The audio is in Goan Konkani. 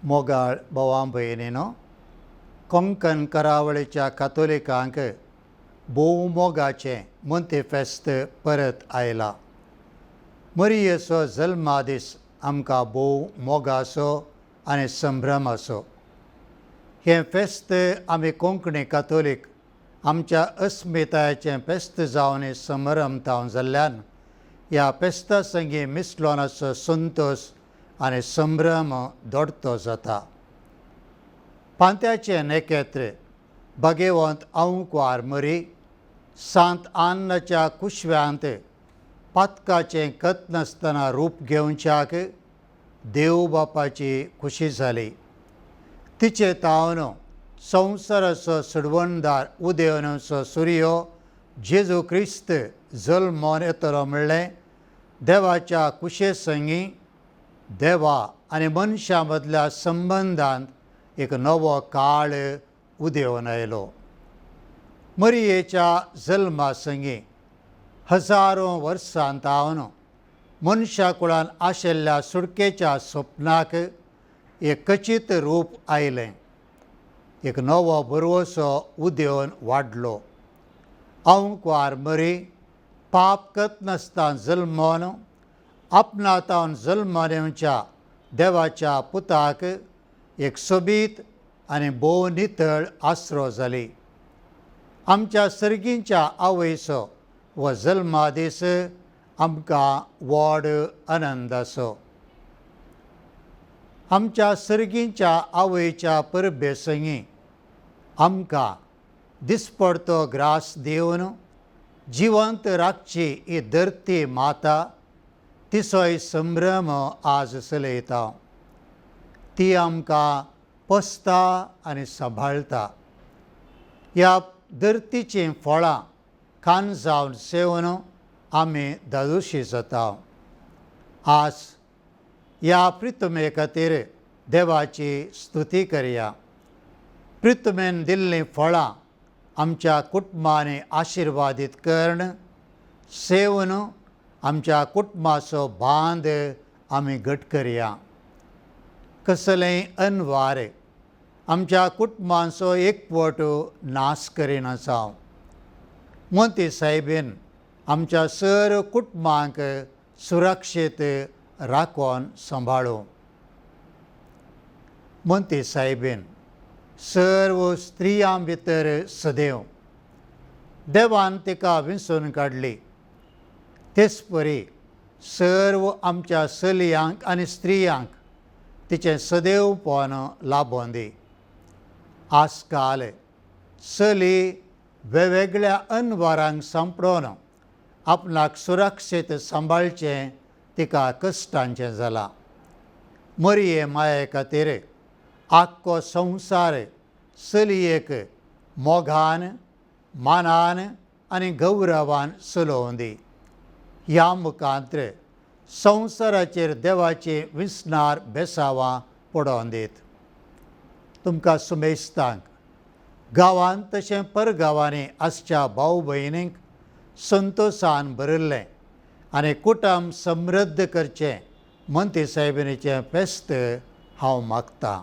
मोगाळ भावां भयणीनो, कोंकण करावळीच्या कातोलिकांक भोव मोगाचें मोंते फेस्त परत आयला. मरियेचो जल्मादीस आमकां भोव मोगाचो आनी संभ्रमाचो. हें फेस्त आमी कोंकणी कातोलीक आमच्या अस्मितायेचें फेस्त जावन समरमतांव जाल्ल्यान ह्या फेस्ता संगी मिसलोनाचो संतोश आनी संभ्रम दोडतो जाता. पांत्याचें नेकेत्र भगेवंत अंकवार मरी सांत आन्नाच्या कुशव्यांत पातकाचें कत नासतना रूप घेवच्याक देव बापाची खुशी जाली. तिचे तावन संवसाराचो सुडवणदार उदेवनाचो सुर्यो जेजू क्रिस्त जल्मोन येतलो म्हणलें देवाच्या कुशे संगी देवा आनी मनशां मदल्या संबंदांत एक नवो काळ उदेवन आयलो. मरियेच्या जल्मा संगी हजारो वर्सां तावन मनशा कुळान आशिल्ल्या सुडकेच्या सपनाक एक कचीत रूप आयलें. एक नवो भरवसो उदेवन वाडलो. अंकवार मरी पाप कत नासतना जल्मोन आपणातावन जल्मान येवच्या देवाच्या पुताक एक सोबीत आनी भोव नितळ आसरो जाली. आमच्या सर्गींच्या आवयचो हो जल्मादीस आमकां व्हड आनंदाचो. आमच्या सर्गींच्या आवयच्या परबे संगी आमकां दिसपडतो ग्रास दिवन जिवंत राखची ही धरती माता तिचोय संभ्रम आज चलयता. ती आमकां पोसता आनी सांबाळटा. ह्या धरतीचीं फळां खान जावन सेवन आमी धादोशी जाता. आज ह्या प्रितमे खातीर देवाची स्तुती करया. प्रितमेन दिल्लीं फळां आमच्या कुटुंबांनी आशिर्वादीत कर्ण सेवन आमच्या कुटुंबाचो बांद आमी घट करया. कसलेंय अनवार आमच्या कुटुंबांचो एकवट नाश करिना जावं. मोंती साहेबीन आमच्या सर कुटुंबांक सुरक्षीत राखून सांबाळूं. मोंती साहेबीन सर्व स्त्रियां भितर सदैव देवान तिका विंचून काडली. तेच परी सर्व आमच्या चलयांक आनी स्त्रियांक तिचें सदैवपण लाभोन दी. आजकाल चली वेगवेगळ्या अनवारांक सांपडोन आपणाक सुरक्षीत सांबाळचें तिका कश्टांचें जालां. मरिये माये खातीर आख्खो संवसार चलयेक मोगान मानान आनी गौरवान चलोवन दी. ह्या मुखांत्र संवसाराचेर देवाची विसनार बेसावां पडोवन दीत. तुमकां सुमेस्तांक गांवांत तशें परगांवांनी आसच्या भाव भयणींक संतोशान भरिल्लें आनी कुटुंब समृद्ध करचें मंत्री साहेबिनीचें फेस्त हांव मागतां.